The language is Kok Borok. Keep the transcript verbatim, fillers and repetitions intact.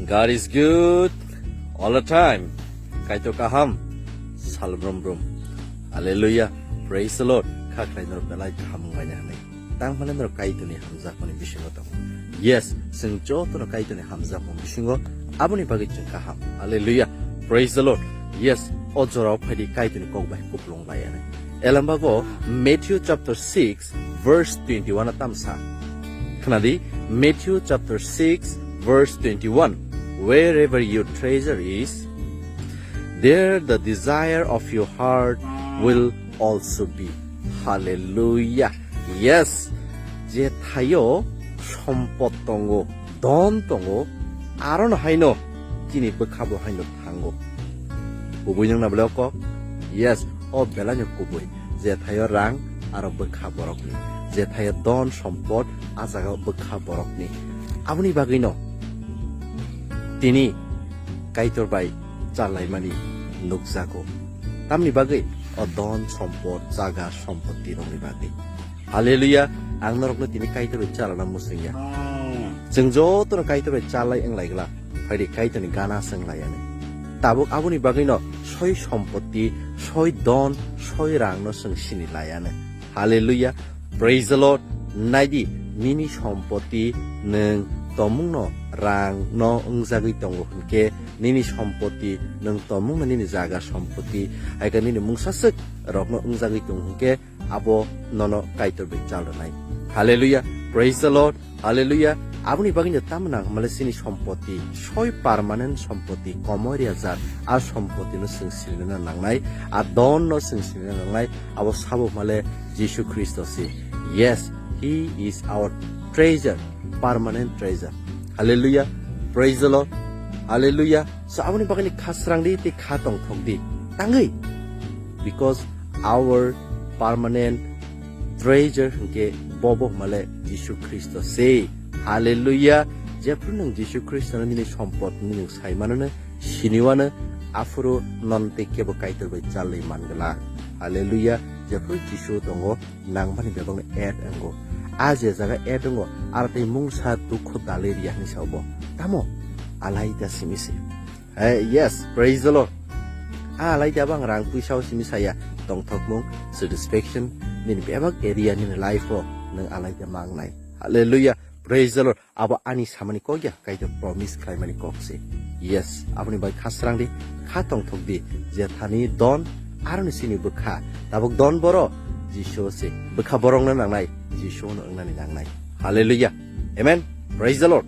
God is good all the time. Kaitor kaham sal brum brum. Hallelujah. Praise the Lord. Kha khlai norok belai kaham wnglaina hwnwi. Tang mane norok Kaitorni hamjakmani bisingo tongo. Yes, chwng jotono Kaitorni hamjakmani bisingo aboni bagwi chwng kaham. Hallelujah. Praise the Lord. Yes, o jorao phaidi Kaitorni kok bai kuplung bai ani. Elambago Matthew chapter six verse twenty-one a tamsa. Khnadi, Matthew chapter six verse twenty-one. Wherever your treasure is, there the desire of your heart will also be. Hallelujah. Yes. Je thaio sompot tongo, don tongo, arono haino chini bwkha bo haino thango. Kubui nang na bole kok? Yes, o belai no kubui. Je thaio rang aro bwkha borokni. Je thaio don sompot a jaga bwkha borokni. Aboni bagwino tini Kaitor bai chalaimani nukjago. Tamni bagwi o don sompot jaga sompoti rokni bagwi. Hallelujah, ang norokno tini Kaitor bai chalana muchungya. Chwng jotono Kaitor bai chalai wnglaigwla, phaidi Kaitorni gana chwng laiani. Tabuk aboni bagwino soi sompoti, soi don, soi rangno chwng sini laiani. Hallelujah, praise the Lord. Naidi, nini sompoti nwng tomungno rangno wngjagwi tongo hwnkhe, nini sompoti nwng tomungno nini jaga sompoti, hai khe nini mungsaswk rokno wngjagwi tongo hwnkhe, abo nono Kaitor bai chal rwnai. Hallelujah. Praise the Lord. Hallelujah. Aboni bagwino tamo nang hwnmale chini sompoti, soi permanent sompoti, komoi rwjak, a sompotino chwng sinina nangnai, a donno chwng sinina nangnai, abo sabo hwnmale Jisu Khristo se. Yes, he is our treasure, permanent treasure. Hallelujah. Praise the Lord. Hallelujah. So aboni bagwini kha srang di tei kha tongthok di. Tangwi. Because our permanent treasure hwnkhe bobo hwnmale Jisu Khristo se. Hallelujah. Jephru nwng Jisu Khristono nini sompot hwnwi nwng sai mano, siniwano, aphuru non tei kebo Kaitor bai chalwi mangwlak. Hallelujah. Jephru Jisu tongo, nangmani bebakno add wngo. A je jaga add wngo, aro tei mungsa dukhu dalwi riya hwnwi sa bo. Tamo? Alaida simi se. Hey, yes, praise the Lord. A alaida bang rang puisa o simi saya. Tongthokmung, satisfaction, nini bebak area nini life o nwng alaida mangnai. Hallelujah. Praise the Lord. Abo ani samani kok ya, Kaitor promise khlaimani kok se. Yes, aboni bai kha srang di, kha tongthok di, je thani don, aroni sini bwkha. Tabuk don boro, Jisu se. Bwkha borokno nangnai, Jisu no wngnani nangnai. Hallelujah. Amen. Praise the Lord.